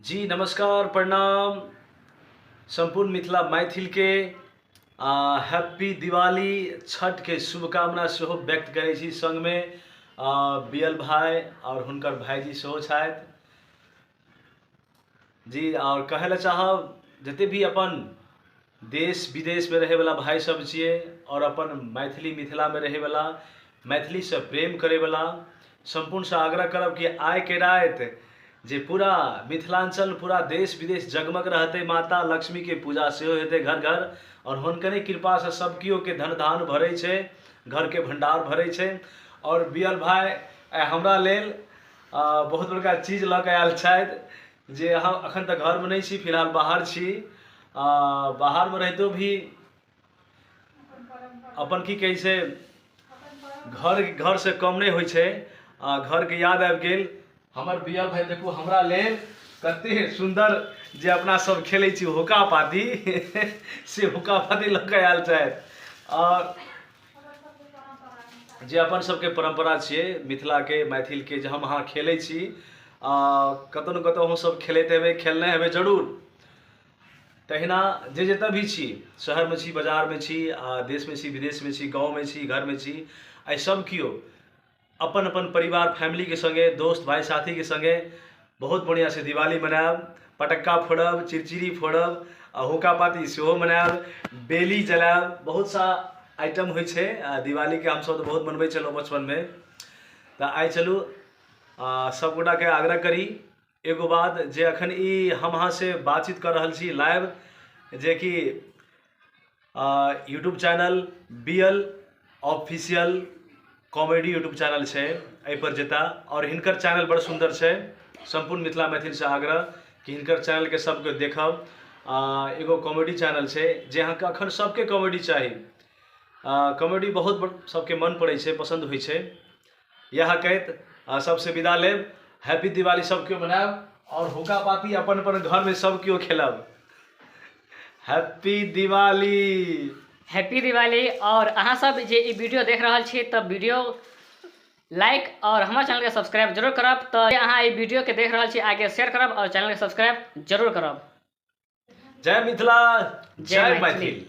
जी नमस्कार प्रणाम सम्पूर्ण मिथिला मैथिलके हैप्पी दिवाली छठके शुभकामना सेहो व्यक्त करै छी सङ्गमे बी एल भाइ आओर हुनकर भाइजी सेहो छथि जी। आओर कहै लए चाहब जते भी अपन देश विदेशमे रहैवला भाइ सब छियै आओर अपन मैथिली मिथिलामे रहैवला मैथिलीसँ प्रेम करैवला सम्पूर्णसँ आग्रह करब कि आइके राति जे पूरा मिथिलाञ्चल पूरा देश विदेश जगमग रहतै, माता लक्ष्मीके पूजा सेहो हेतै घर घर आओर हुनकरे कृपासँ सब केओके धन धान भरै छै, घरके भण्डार भरै छै। आओर बी एल भाइ आइ हमरा लेल बहुत बड़का चीज लऽ कऽ आयल छथि जे हम अखन तक घरमे नहि छी, फिलहाल बाहर छी। बाहरमे रहितो भी अपन की कहै छै घर घरसँ कम नहि होइ छै। घरके याद आबि गेल। हमर बी एल भाइ देखू हमरा लेल कते सुन्दर जे अपना सब खेलै छी हुक्का पाती, से हुक्का पाती लऽ कऽ आयल छथि। आओर जे अपन सबके परम्परा छियै मिथिलाके मैथिलके जे हम अहाँ खेलै छी, कतहु ने कतहु अहूँ सब खेलैत हेबै, खेलने हेबै जरूर। तहिना जे जतऽ भी छी, शहरमे छी, बाजारमे छी, आ देशमे छी, विदेशमे छी, गाँवमे छी, घरमे छी, आइ सब केओ अपन अपन परिवार फैमिलीके सङ्गे दोस्त भाइ साथीके सङ्गे बहुत बढ़िआँसँ दिवाली मनायब, पटक्का फोड़ब, चिरचिरी फोड़ब आ हुक्का पाती सेहो मनायब, बेली जलायब। बहुत सा आइटम होइ छै दिवालीके, हमसब तऽ बहुत मनबै छलहुँ बचपनमे। तऽ आइ चलू सबगोटाके आग्रह करी एगो बात जे अखन ई हम अहाँसँ बातचीत कऽ रहल छी लाइव, जेकि YouTube channel B L official comedy YouTube channel छै, एहिपर जेता आओर हिनकर चैनल बड़ सुन्दर छै। सम्पूर्ण मिथिला मैथिलसँ आग्रह कि हिनकर चैनलके सबके देखब। एगो कॉमेडी चैनल छै जे अहाँके अखन सबके कॉमेडी चाही, कॉमेडी बहुत सबके मन पड़ै छै, पसन्द होइ छै। इएह कहैत सबसँ विदा लेब। हैप्पी दिवाली सब केओ मनायब आओर हुक्का पाती अपन अपन घरमे सब केओ खेलब। Happy Diwali, happy Diwali. और अहाँ सब जे ई वीडियो देख रहल छी तऽ वीडियो लाइक और हमर चैनल के सब्सक्राइब जरूर करब। तऽ अहाँ ई वीडियो के देख रहल छी आगे शेयर करब और चैनल के सब्सक्राइब जरूर करब। जय मिथिला, जय मैथिल।